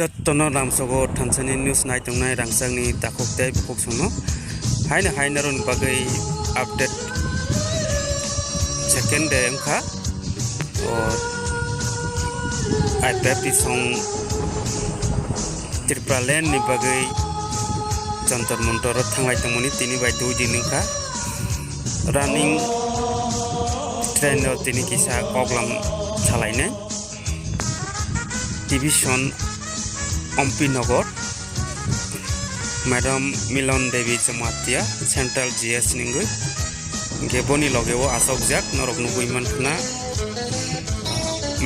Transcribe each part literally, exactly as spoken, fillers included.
Jotono lamsogo thansani news naitongnai rangchakni takhuk tei bukhuk songno. Haino haino roni bagwi update second de wngkha. O I P F T song Tripura land ni bagwi Jantar Mantar o thanglai tongmani tini bai dui din wngkha. Running train o tini kisa koklam salainai. Division Ompi Nogor, Madam Milon Devi Jamatia, Central G S ningwi. Hingke boni loge o asokjak norok nugui mankha na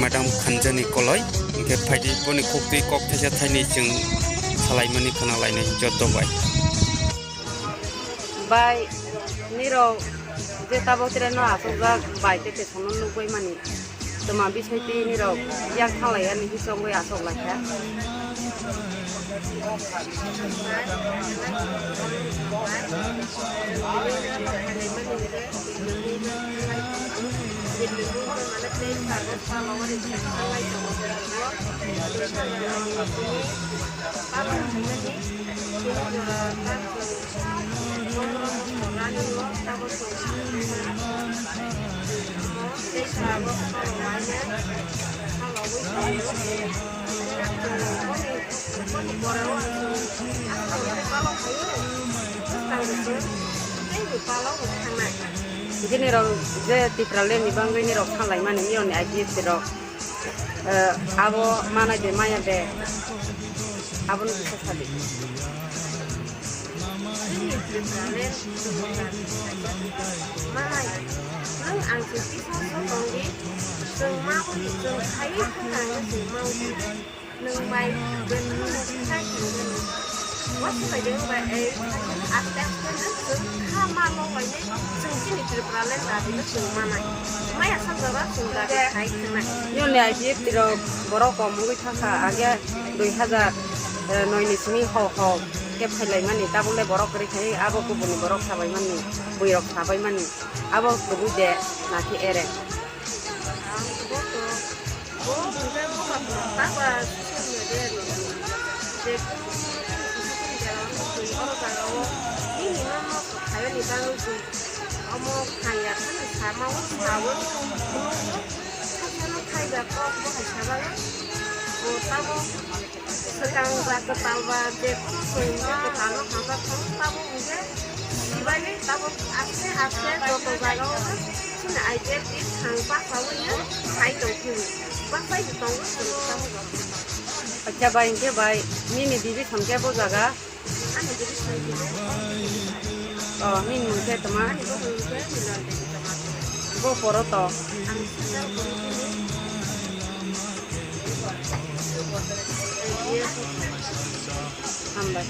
Madam Khanjani Koloi. Hingke phaidi boni khuktwi kok thaisa thainwi chwng salaimani khwnalainai joto bai. Bai, nirok je tabok train no asokjak bai tei tei sono nukbai mani. Toma bisai tei nirok yak thanglai ani hisongwi asok laikha. Bini rok je Tipraland ni bangwi ni rok khanlaimani, niyoni I P F T rok, eh, abo manai de maya de, abono kisa sadi. Chini Tipraland chwng manai, nwng ang se kisa so tongdi, chwng ma ui, chwng khaiwi khwna ang se ma ui. Nwng bai bwthwng nwng khai tongmani. Waisa bai de wng bai ei aste aste no chwng kha ma long bai nai chwng chini Tripura land dabi no chwng manai. Maya sak jora chwng dabi khai thangnai. Yoni I P F T rok borok kom wngwi thangkha age dui hazar noi ni simi ho ho khe phailaimani tabuk le borok kwrwi khai abo kubuni borok sabaimani bwrwi rok sabaimani abo kubui de nakhe ere. Ang bo to bo hwnkhe bo taba social media ni je kunu kunu kunu kunu jagao twi oro jagao nini no nosto khaiyani bagwi twi omo khanya phano sama o sawi phunukgo saksano khaijak kok bo hai sabago bo tamo. Swkang ba kwtal ba je kunu chwng hwnkhe kwtal no hamjak thang tabuk hwnkhe sibaini tabuk aste aste joto jagao no chini I P F T thang bachaui no sai tong phuru. Bachai bo tongo chwng tabuk. Acha bai hwnkhe bai nini division khe bo jaga? Ani division khe. Oh, nini mung khe toma? Ani bo mung khe Milan Devi toma. Bo poro to? Ang sijak bo. Hambai.